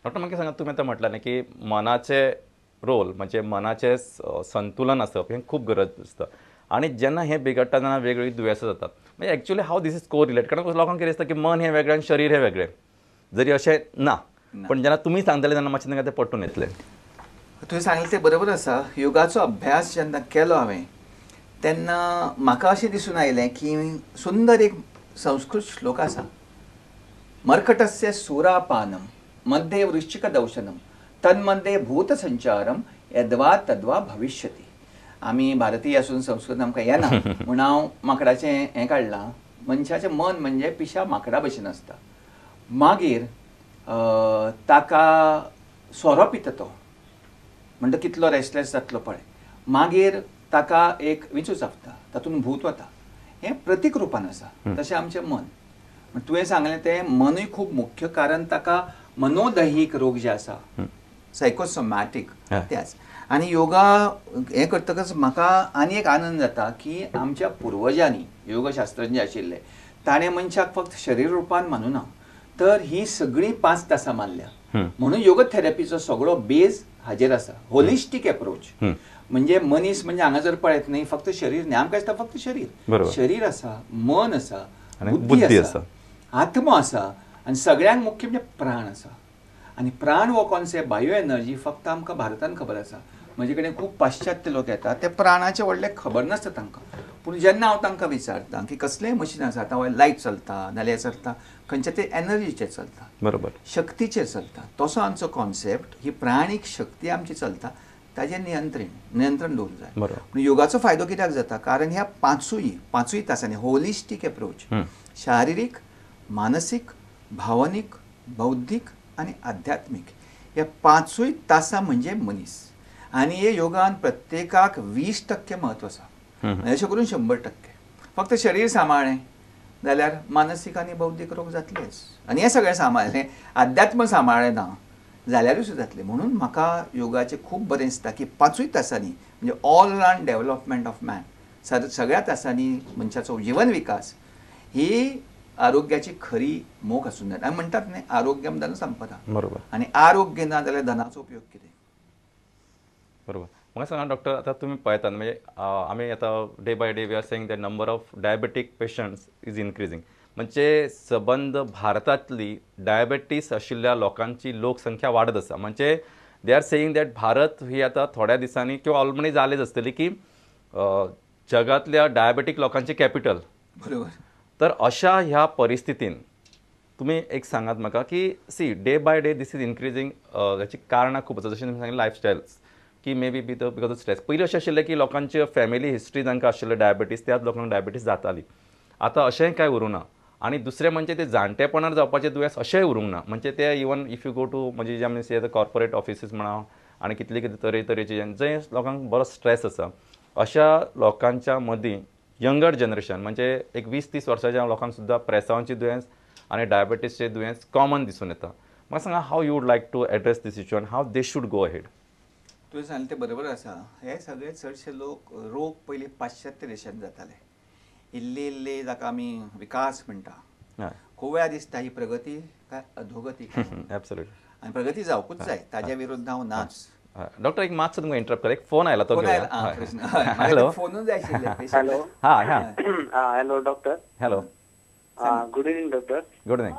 Doctor म्हाका सांगा, तुमी आतां म्हटलें न्ही की मनाचे रोल म्हणजे मनाचें संतुलन आसप हें खूब गरज आसता आनी जेन्ना हें बिगडटा तेन्ना वेगवेगळीं दुयेंसां जातात. म्हणजे actually how this is correlate? कारण लोकांक कितें दिसता की मन हें वेगळें आनी शरीर हें वेगळें, जरी अशें ना, पण जेन्ना तुमी सांगतले तेन्ना मातशें तांकां तें पटून येतलें. तुवें सांगलें तें बरोबर आसा. योगाचो अभ्यास जेन्ना केलो हांवें तेन्ना म्हाका अशें दिसून आयलें की सुंदर एक संस्कृत श्लोक आसा, मर्कटस्य सुरापानम मध्ये वृश्चिक दंशनम तन्मध्ये भूतसंचारम यद्वा तद्वा भविष्यति. आमी भारतीय आसून संस्कृत आमकां येना म्हूण हांव माकडाचें हें काडलां. मनशाचें मन म्हणजे पिशा माकडा भशेन आसता. मागीर ताका सोरो पिता तो, म्हणटा कितलो रेस्टलेस जातलो पळय. मागीर ताका एक विंचू चाबता, तातूंत भूत वता. हें प्रतीक रुपान आसा. तशें आमचें मन, तुवें सांगलें तें मनूय खूब मुख्य, कारण ताका मनोदैहीक रोग जे आसा सायकोसोमॅटीक त्याच. आनी योगा हें करतकच म्हाका आनी एक आनंद जाता की आमच्या पुर्वजांनी योगशास्त्रज्ञ आशिल्ले ताणें मनशाक फक्त शरीर रुपान मानुना, तर ही सगळीं 5 तासां मानल्या. म्हणून योग थेरपीचो सगळो बेज हाजेर आसा, होलिस्टीक एप्रोच. म्हणजे मनीस म्हणजे हांगा जर पळयत न्ही फक्त शरीर न्ही, आमकां दिसता फक्त शरीर, शरीर आसा, मन आसा, बुद्धी आसा, आत्मो आसा, आनी सगळ्यांक मुख्य म्हणजे प्राण आसा. आनी प्राण हो कॉन्सेप्ट बायो एनर्जी फक्त आमकां भारतान खबर आसा. म्हजे कडेन खूब पाश्चात्य लोक येतात, ते प्राणाचें व्हडलें खबर नासता तांकां. पूण जेन्ना हांव तांकां विचारता की कसलेंय मशीन आसा, आतां लायट चलता नाल्यार चलता, खंयच्या ते एनर्जीचेर चलता, बरोबर, शक्तीचेर चलता, तसो आमचो कॉन्सेप्ट ही प्राणीक शक्ती आमची चलता ताजें नियंत्रण दवरूंक जाय. पूण योगाचो फायदो कित्याक जाता, कारण ह्या पांचूय तासांनी होलिस्टीक एप्रोच, शारिरीक, मानसीक, भावनीक, बौद्धीक आनी आध्यात्मीक, ह्या 5 तासां म्हणजे मनीस. आनी हे योगान प्रत्येकाक 20% म्हत्व आसा, अशें करून 100%. फक्त शरीर सांबाळ्ळें जाल्यार मानसीक आनी बौद्धीक रोग जातलेच, आनी हें सगळें सांबाळ्ळें, आध्यात्म सांबाळ्ळें ना जाल्यारूय सुद्दां जातलें. म्हणून म्हाका योगाचें खूब बरें दिसता की 5 तासांनी म्हणजे all round development of man, सगळ्या तासांनी मनशाचो जिवन विकास ही आरोग्याची खरी मोख आसूंक जाय. आनी म्हणटात न्ही, आरोग्यम धन संपदा, बरोबर. आनी आरोग्य ना जाल्यार धनाचो उपयोग कितें? बरोबर. म्हाका सांगा डॉक्टर, आतां तुमी पळयतात म्हणजे आमी आतां day by day we are saying the number of diabetic patients is increasing, म्हणजे सबंद भारतांतली डायबेटीस आशिल्ल्या लोकांची लोकसंख्या वाडत आसा. म्हणजे they are saying that Bharat ही आतां थोड्या दिसांनी किंवा ऑलरेडी जालेच आसतली की जगांतल्या डायबेटीक लोकांची कॅपिटल. बरोबर. तर अशा ह्या परिस्थितीन तुमी एक सांगात म्हाका की see day by day this is increasing, हाची कारणां खूब आसा, जशें तुमी सांगलें लायफस्टायल्स की may be because of stress. पयलीं अशें आशिल्लें की लोकांची फॅमिली हिस्ट्री तांकां आशिल्लें डायबेटीस, त्याच लोकांक डायबेटीस जाताली. आतां अशेंय कांय उरूंक ना. आनी दुसरें म्हणजे ते जाणटेपणार जावपाचें दुयेंस अशेंय उरूंक ना. म्हणजे ते even if you go to म्हणजे जे आमी आतां कॉर्पोरेट ऑफिसीस म्हणा आनी कितले कितें तरेतरेचे जंय लोकांक बरो स्ट्रेस आसा, अशा लोकांच्या मदीं यंगर जनरेशन म्हणजे एक 20-30 वर्सांच्या लोकांक सुद्दां प्रेसांवाचें दुयेंस आनी डायबेटीसचें दुयेंस कॉमन दिसून येता. म्हाका सांगा how you would like to address this issue and how they should go ahead? तुवें सांगलें तें बरोबर आसा. हे सगळे चडशे लोक रोग पयलीं पाश्चात्य देशांत जाताले, इल्ले इल्ले जाका आमी विकास म्हणटा, खूब वेळा दिसता ही प्रगती काय अधोगती. एब्सोल्युटली. आनी प्रगती जावकूच जाय, ताज्या विरुद्ध हांव नाच. डॉक्टर एक मातसो तुमकां इंटरप्ट कर, एक फोन आयला तो घेवया. हॅलो, फोनूच जाय आशिल्ले. हॅलो, हां हां, hello doctor. Hello, good evening doctor. Good evening.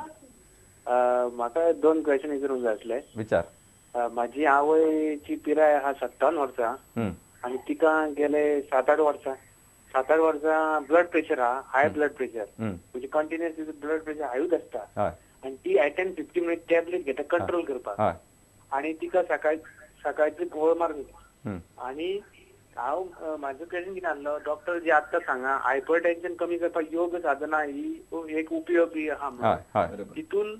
म्हाका 2 क्वेश्चन विचारूंक जाय आसले. विचार. म्हाजी आवयची पिराय आहा 57 वर्सां आनी तिका गेले 7-8 वर्सां, 7-8 वर्सां ब्लड प्रेशर आहा, हाय ब्लड प्रेशर, म्हणजे कंटिन्युअस ब्लड प्रेशर हायूच आसता. आनी ती एटन 50 मिनिट टॅबलेट घेता कंट्रोल करपाक, आनी तिका सकाळची गोळ मारून. आनी हांव म्हाजो क्वेश्चन कितें आसलो डॉक्टर, जे आत्तां सांगा हायपर टेन्शन कमी करपाक योग साधना ही एक उपयोगी आहा म्हणून, तितून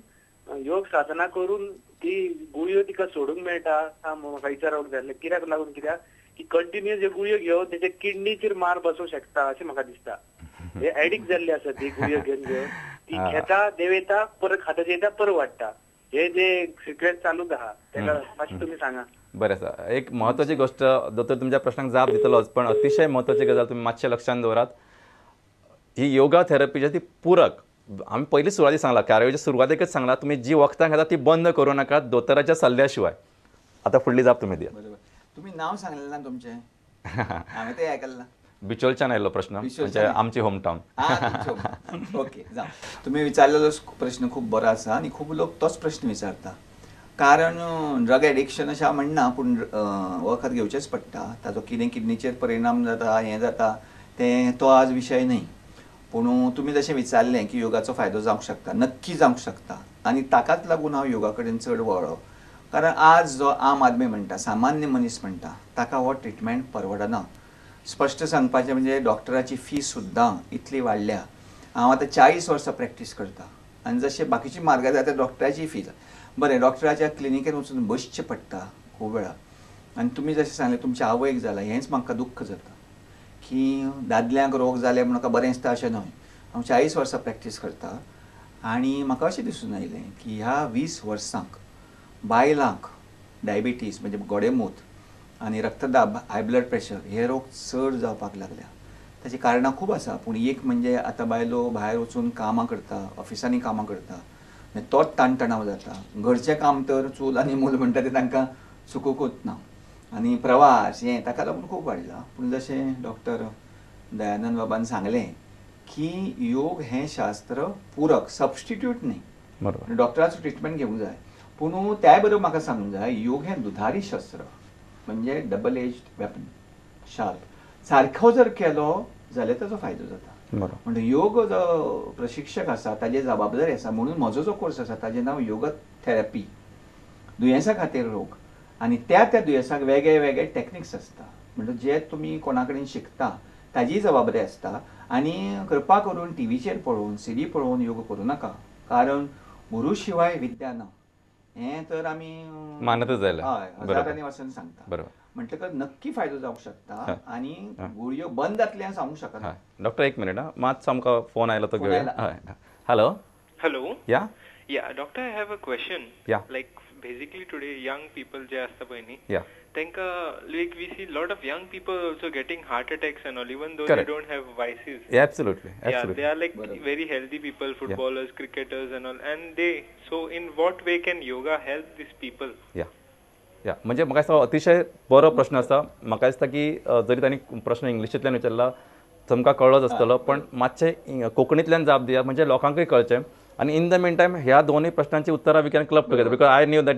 योग साधना करून ती गुळयो तिका सोडूंक मेळटा म्हाका विचारपाक जाय आसलें. कित्याक लागून, कित्याक की कंटिन्युअस ह्यो गुळयो घेवन तेच्या किडनीचेर मार बसूंक शकता अशें म्हाका दिसता. हे एडिक्ट जाल्ले आसा ती गुळयो घेवन घेवन, ती घेता देंवयता परत खाता जेयता परत वाडटा. हे जे सिक्वेन्स चालूच आहा तेका मातशें तुमी सांगा. बरें आसा. एक म्हत्वाची गोश्ट दोतोर तुमच्या प्रश्नाक जाप दितलोच, पण अतिशय म्हत्वाची गजाल तुमी मातशें लक्षांत दवरात, ही योगा थेरपी जी ती पूरक आमी पयलीं सुरवातीक सांगला, कार्यावळीच्या सुरवातेकच सांगला, तुमी जी वखदां खाता ती बंद करूं नाकात दोतोराच्या सल्ल्या शिवाय. आतां फुडली जाप तुमी दियात. बरोबर, तुमी नांव सांगलें ना तुमचें, हांवें तें आयकलां. बिचोलच्यान आयिल्लो प्रश्न, म्हणजे आमची होम टावन. ओके, जावं. तुमी विचारलेलो प्रश्न खूब बरो आसा आनी खूब लोक तोच प्रश्न विचारता, कारण ड्रग एडिक्शन अशें हांव म्हणना, पूण वखद घेवचेंच पडटा, ताचो कितें किडनीचेर परिणाम जाता, हें जाता, तें तो आज विशय न्हय. पूण तुमी जशें विचारलें की योगाचो फायदो जावंक शकता, नक्की जावंक शकता, आनी ताकाच लागून हांव योगा कडेन चड वळ्ळो. कारण आज जो आम आदमी म्हणटा, सामान्य मनीस म्हणटा, ताका हो ट्रिटमेंट परवडना. स्पश्ट सांगपाचें म्हणजे डॉक्टराची फी सुद्दां इतली वाडल्या. हांव आतां 40 वर्सां प्रॅक्टीस करता आनी जशें बाकीची मार्गां जाता डॉक्टराची फी, बरें डॉक्टराच्या क्लिनिकेन वचून बसचें पडटा खूब वेळा. आनी तुमी जशें सांगलें तुमच्या आवयक जालां, हेंच म्हाका दुख्ख जाता की दादल्यांक रोग जाले म्हूण म्हाका बरें दिसता अशें न्हय. हांव 40 वर्सां प्रॅक्टीस करता आनी म्हाका अशें दिसून आयलें की ह्या 20 वर्सांक बायलांक डायबिटीज म्हणजे गोडेमूत आनी रक्तदाब, हाय ब्लड प्रेशर हे रोग चड जावपाक लागल्या. ताची कारणां खूब आसा, पूण एक म्हणजे आतां बायलो भायर वचून कामां करता, ऑफिसांनी कामां करता, तोच ताणतणाव जाता. घरचें काम तर चूल आनी मूल म्हणटा तें तांकां चुकूंकूच ना, आनी प्रवास हें ताका लागून खूब वाडला. पूण जशें डॉक्टर दयानंद बाबान सांगलें की योग हें शास्त्र पूरक, सबस्टिट्यूट न्ही. बरोबर, डॉक्टराचो ट्रिटमेंट घेवंक जाय, पूण त्याय बरोबर म्हाका सांगूंक जाय योग हें दुधारी शस्त्र, म्हणजे डबल एज्ड वेपन, शार्प. सारको जर केलो जाल्यार ताचो फायदो जाता. म्हणजे योग जो प्रशिक्षक आसा ताजे जबाबदारी आसा, म्हणून म्हजो जो कोर्स आसा ताजें नांव योग थेरपी, दुयेंसा खातीर रोग, आनी त्या त्या दुयेंसाक वेगळे वेगळे टॅक्निक्स आसता. म्हणजे जे तुमी कोणा कडेन शिकता ताजीय जबाबदारी आसता. आनी कृपा करून टिवीचेर पळोवन, सीडी पळोवन योग करूं नाका, कारण गुरू शिवाय विद्या ना हें तर आमी मानतच जाय, हय, हजारांनी वर्सांनी सांगता. बरोबर, म्हणटकच नक्की फायदो जावंक शकता आनी गुळयो बंद जातले सांगूंक शकना. डॉक्टर एक मिनिट, मातसो आमकां फोन आयलो तो घेवया. Hello. Hello. Yeah yeah doctor, I have a question. Yeah, like basically today young people जे आसता पळय न्ही, या तांकां like we see lot of young people also getting heart attacks and all, even though they don't have vices. Absolutely, absolutely. They are like very healthy people, footballers, cricketers and all, and they, so in what way can yoga help this people? Yeah yeah, म्हणजे म्हाका दिसता अतिशय बरो प्रश्न आसा. म्हाका दिसता की जरी तांणी प्रश्न इंग्लिशींतल्यान विचारला तुमकां कळ्ळोच आसतलो, पण मातशें कोंकणींतल्यान जाप दिया म्हणजे लोकांकूय कळचें. आनी इन the mean time ह्या दोनूय प्रश्नांची उत्तरां we can club together, because I knew that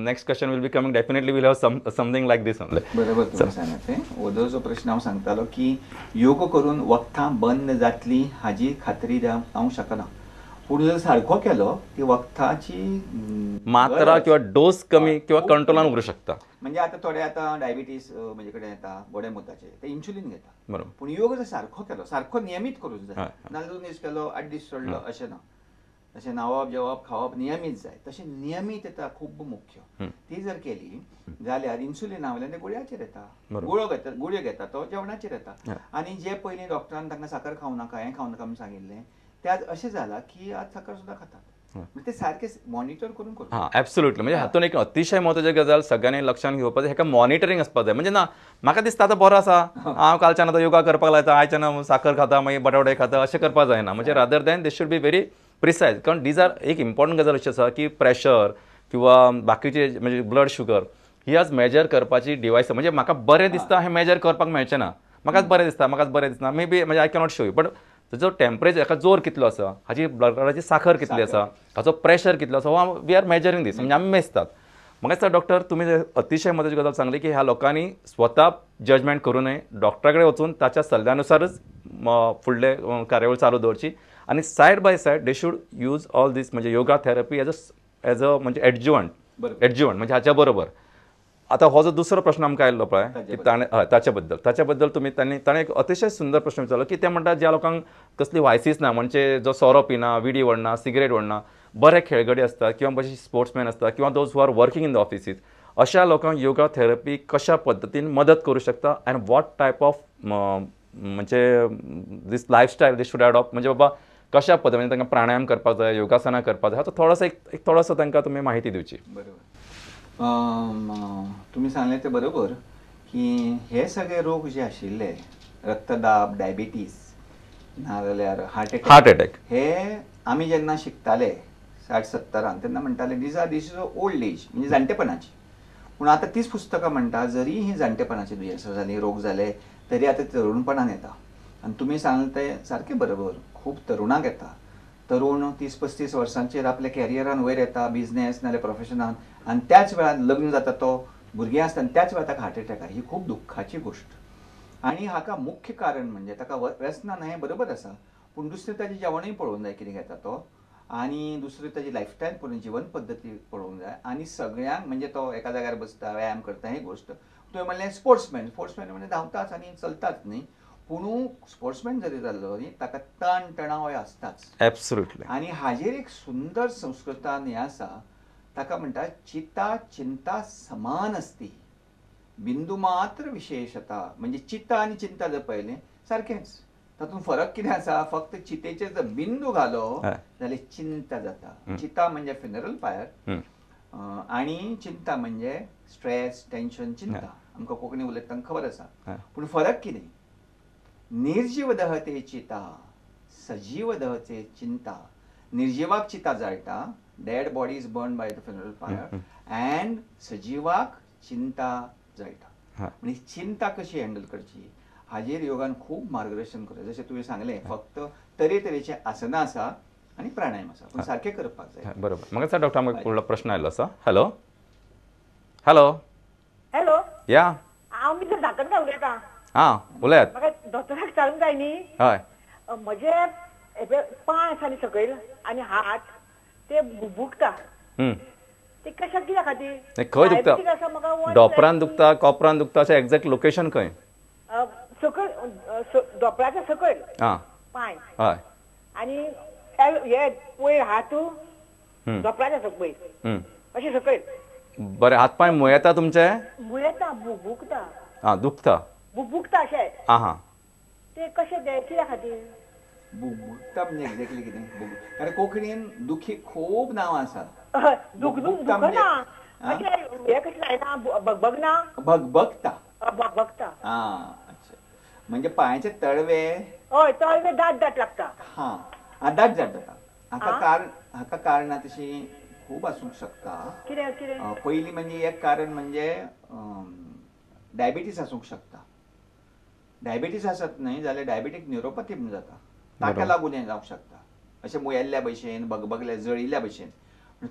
next question will be coming, definitely will have something like this only. बरोबर तुमी सांगलें तें. ओदो जो प्रश्न हांव सांगतालो की योग करून वखदां बंद जातली हाजी खात्री जावंक शकना, पूण जर सारको केलो ती वखदाची मात्रा किंवा डोस कमी किंवा कंट्रोलान उरूं शकता. म्हणजे आतां थोडे आतां डायबिटीज म्हजे कडेन येता, गोडेमुताचे, ते इन्सुलीन घेता. बरोबर, पूण योग जर सारको केलो, सारको नियमीत करूंक जाय, नाजाल्यार 2 दीस केलो 8 दीस सोडलो अशें ना, तशें न्हावप जेवप खावप नियमीत जाय, तशें नियमीत येता खूब मुख्य. ती जर केली जाल्यार इन्सुलिना वयल्यान ते गुळयाचेर येता, गुळो घेता, गुळयो घेता तो जेवणाचेर येता. आनी जे पयलीं डॉक्टरान तांकां साकर खावं नाका, हें खावं नाका म्हूण सांगिल्लें, ते आज अशें जालां की आज साकर सुद्दां खातात. ते सारकें मॉनिटर करून करूं. हां, ॲब्सोल्युटली. म्हणजे हातून एक अतिशय म्हत्वाची गजाल सगळ्यांनी लक्षांत घेवपाक जाय, हेका मॉनिटरींग आसपाक जाय. म्हणजे ना म्हाका दिसता आतां बरो आसा, हांव कालच्यान आतां योगा करपाक लायता, आयच्यान साकर खाता, मागीर बटाटे खाता, अशें करपाक जायना. म्हणजे rather than they should be very precise, कारण these are एक इम्पॉर्टंट गजाल अशी आसा की प्रेशर किंवा बाकीचे म्हणजे ब्लड शुगर ही आज मेजर करपाची डिवायस. म्हणजे म्हाका बरें दिसता हें मेजर करपाक मेळचें ना, म्हाकाच बरें दिसता, म्हाकाच बरें दिसना, मे बी म्हणजे I cannot show you, but ताजो टेम्परेचर, हेका जोर कितलो आसा, हाची ब्लडाची साखर कितली आसा, हाचो प्रेशर कितलो आसा, हो we are measuring दीस, म्हणजे आमी मेजतात. म्हाका दिसता डॉक्टर तुमी अतिशय म्हत्वाची गजाल सांगली की ह्या लोकांनी स्वता जजमेंट करूं नये, डॉक्टरा कडेन वचून ताच्या सल्ल्यानुसारच फुडले कार्यावळ चालू दवरची, आनी side by side they should use all these म्हणजे योगा थेरपी एज अ म्हणजे एडज्युवंट, एडज्युवंट म्हणजे हाच्या बरोबर. आतां हो जो दुसरो प्रश्न आमकां आयिल्लो पळय की ताणें, हय, ताच्या बद्दल तुमी ताणें एक अतिशय सुंदर प्रश्न विचारलो की ते म्हणटा ज्या लोकांक कसली वायसीस ना, म्हणजे जो सोरो पिना, विडी ओडना, सिगरेट ओडना, बरे खेळगडी आसता किंवा बरे स्पोर्ट्समॅन आसता किंवा those who are working in the offices, अशा लोकांक योगा थेरपी कशा पद्दतीन मदत करूं शकता अँड what type of म्हणजे this lifestyle they should adopt, म्हणजे बाबा कशा पद्दतीन तांकां प्राणायाम करपाक जाय, योगासनां करपाक जाय, हाचो थोडोसो एक थोडोसो तांकां तुमी माहिती दिवची. बरोबर, तुमी सांगलें तें बरोबर की हे सगळे रोग जे आशिल्ले, रक्तदाब, डायबिटीज, नाजाल्यार हार्ट अटॅक हे आमी जेन्ना शिकताले 60-70 तेन्ना म्हणटाले these are this is old age म्हणजे जाणटेपणाची. पूण आतां तीच पुस्तकां म्हणटा जरी ही जाणटेपणाची दुयेंसां जाली रोग जाले तरी आतां तरुणपणान येता. आनी तुमी सांगलें तें सारकें बरोबर, खूब तरुणांक येता. तरुण 30-35 वर्सांचेर आपल्या कॅरियरान वयर येता, बिजनेस नाजाल्यार प्रोफेशनान, आनी त्याच वेळार लग्न जाता तो, भुरगीं आसता आनी त्याच वेळार ताका हार्ट एटॅक. ही खूब दुख्खाची गोश्ट. आनी हाका मुख्य कारण म्हणजे ताका व्यसनां हें बरोबर आसा, पूण दुसरें ताजें जेवणूय पळोवंक जाय कितें घेता तो, आनी दुसरें ताजी लायफस्टायल पळोवन जिवन पद्दती पळोवंक जाय. आनी सगळ्यांक म्हणजे तो एका जाग्यार बसता व्यायाम करता ही गोश्ट. तुवें म्हणलें स्पोर्ट्समॅन, स्पोर्ट्समॅन म्हणजे धांवताच आनी चलताच न्ही, पूण स्पोर्ट्समॅन जरी जाल्लो न्ही ताका ताण तणाव आसताच. एब्सोल्युटली. आनी हाजेर एक सुंदर संस्कृतान हें आसा, ताका म्हणटा चिता चिंता समान असती बिंदू मात्र विशेषता. म्हणजे चिता आनी चिंता जर पळयलें सारकेंच, तातूंत फरक कितें आसा, फक्त चितेचेर जर बिंदू घालो जाल्यार चिंता जाता. चिता म्हणजे फ्युनरल फायर आनी चिंता म्हणजे स्ट्रेस, टेन्शन, चिंता. आमकां कोंकणी उलयतना खबर आसा. पूण फरक कितें, निर्जीव दहते चिता सजीव दहते चिंता. निर्जीवाक चिता जाळटा, dead body is burn by the funeral pyre, and सजीवाक चिंता जाळटा. म्हणजे चिंता कशी हँडल करची हाजेर योगान खूब मार्गदर्शन करता. जशें तुवें सांगलें फक्त तरेतरेचे आसनां आसा आनी प्राणायाम आसा, पूण सारकें करपाक जाय. बरोबर. म्हाका दिसता डॉक्टर आमकां फुडलो प्रश्न आयलो आसा. हॅलो हॅलो हॅलो या, हांव मिस्टर धाकणकार उलयतां. आं उलयात. म्हाका दोतोराक विचारूंक जाय न्ही. हय. म्हजे पांय आसा न्ही सकयल आनी हात ते बुबुकता, ते कशा कित्या खातीर? खंय दुखता? डोपरान दुखता, कोपरान दुखता, अशें एग्जॅक्ट लोकेशन खंय? सकयल, दोपराच्या सकयल पांय. हय. आनी हे वयर हात दोपराच्या सकयल अशें सकयल. बरें, हात पांय मुयेता तुमचे? मुयेता, बुबुकता. आं, दुखता, बुबुकता अशें. आं हां. ते कशें ते कित्या खातीर बुबुकता म्हणजे एक्झॅक्टली कितें? कारण कोंकणीन दुखी खूब नांवां आसा. दुखना हें कशें जायना, भगभगना, भगभगता, भगभगता. आं अच्छा, म्हणजे पांयाचे तळवे. हय, तळवे दाट दाट लागता. हां, दाट दाट जाता. हाका कारण, हाका कारणां तशीं खूब आसूंक शकता. कितें कितें? पयलीं म्हणजे एक कारण म्हणजे डायबिटीस आसूंक शकता. डायबिटीस आसत न्हय जाल्यार डायबिटीक न्युरोपॅथी म्हूण जाता, ताका लागून हें जावंक शकता. अशें मुयेल्ल्या भशेन, भगभगल्या, जळिल्ल्या भशेन.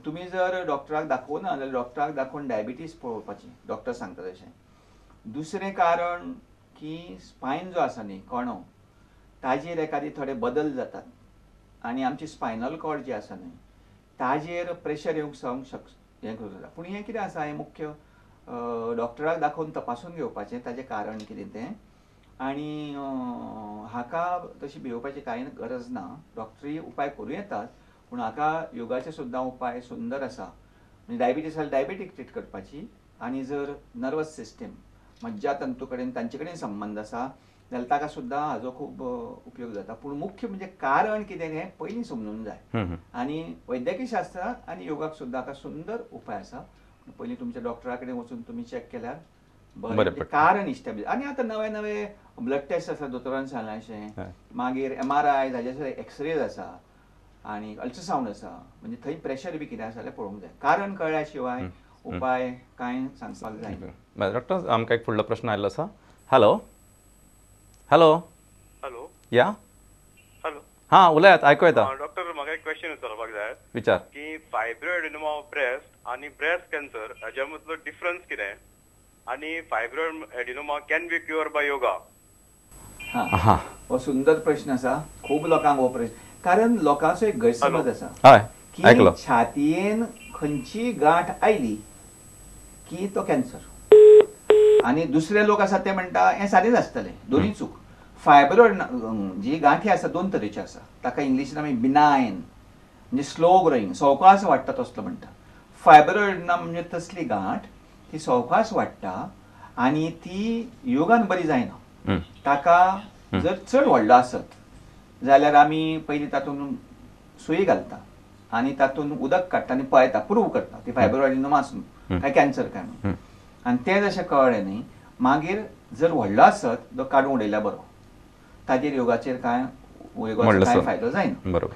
तुमी जर डॉक्टराक दाखोवना जाल्यार डॉक्टराक दाखोवन डायबिटीस पळोवपाची, डॉक्टर सांगता तशें. दुसरें कारण की स्पायन जो आसा न्ही कणो, ताजेर एखादी थोडे बदल जातात आनी आमची स्पायनल कॉर्ड जी आसा न्ही ताजेर प्रेशर येवंक जावंक शक हें करूं जाता. पूण हें कितें आसा, हें मुख्य डॉक्टराक दाखोवन तपासून घेवपाचें ताजें कारण कितें तें. आनी हाका तशी भिवपाची कांय गरज ना, डॉक्टरी उपाय करूं येतात, पूण हाका योगाचे सुद्दां उपाय सुंदर आसा. म्हणजे डायबिटीस जाल्यार डायबिटीक ट्रीट करपाची, आनी जर नर्वस सिस्टम मज्जातंतू कडेन तांचे कडेन संबंद आसा जाल्यार ताका सुद्दां हाजो खूब उपयोग जाता. पूण मुख्य म्हणजे कारण कितें हें पयलीं समजूंक जाय. आनी वैद्यकीय शास्त्राक आनी योगाक सुद्दां हाका सुंदर उपाय आसा. पयलीं तुमच्या डॉक्टरा कडेन वचून तुमी चॅक केल्यार बरें, कारण इस्टॅब्लिश. आनी आतां नवे नवे ब्लड टेस्ट आसा दोतोरान सांगलां अशें, मागीर MRI ताजे एक्सरेज आसा आनी अल्ट्रासावंड आसा, म्हणजे थंय प्रेशर बी कितें आसा जाल्यार पळोवंक जाय. कारण कळ्ळ्या शिवाय उपाय कांय सांगपाक जायना. डॉक्टर आमकां एक फुडलो प्रश्न आयिल्लो आसा. हॅलो हॅलो हॅलो या हॅलो, हां उलयात, आयको येता. डॉक्टर म्हाका एक क्वेश्चन विचारपाक जाय. विचार. की फायब्रोएडेनोमा ऑफ ब्रेस्ट आनी ब्रेस्ट कॅन्सर हाज्या मदलो डिफरन्स कितें, आनी fibroadenoma can be cure by yoga? हां, हो सुंदर प्रश्न आसा. खूब लोकांक हो प्रश्न, कारण लोकांचो एक गैरसमज आसा की छातयेन खंयची गांठ आयली की तो कॅन्सर, आनी दुसरे लोक आसा ते म्हणटा हें सादेंच आसतलें. दोनूय चूक. फायब्रॉइड जी गांठी आसा दोन तरेच्यो आसा, ताका इंग्लिशीन आमी बिनायन म्हणजे स्लो ग्रोईंग, सवकास वाडटा तसलो म्हणटा. फायब्रॉइड म्हणजे तसली गांठ ती सवकास वाडटा आनी ती योगान बरी जायना. ताका जर चड व्हडलो आसत जाल्यार आमी पयलीं तातूंत सुई घालता आनी तातूंत उदक काडटा आनी पळयता, प्रूव करता ती फायब्रॉइड आसून काय कॅन्सर काय म्हणून. आनी तें जशें कळ्ळें न्ही, मागीर जर व्हडलो आसत तो काडून उडयल्यार बरो, ताजेर योगाचेर कांय योगाचो कांय फायदो जायना. बरोबर.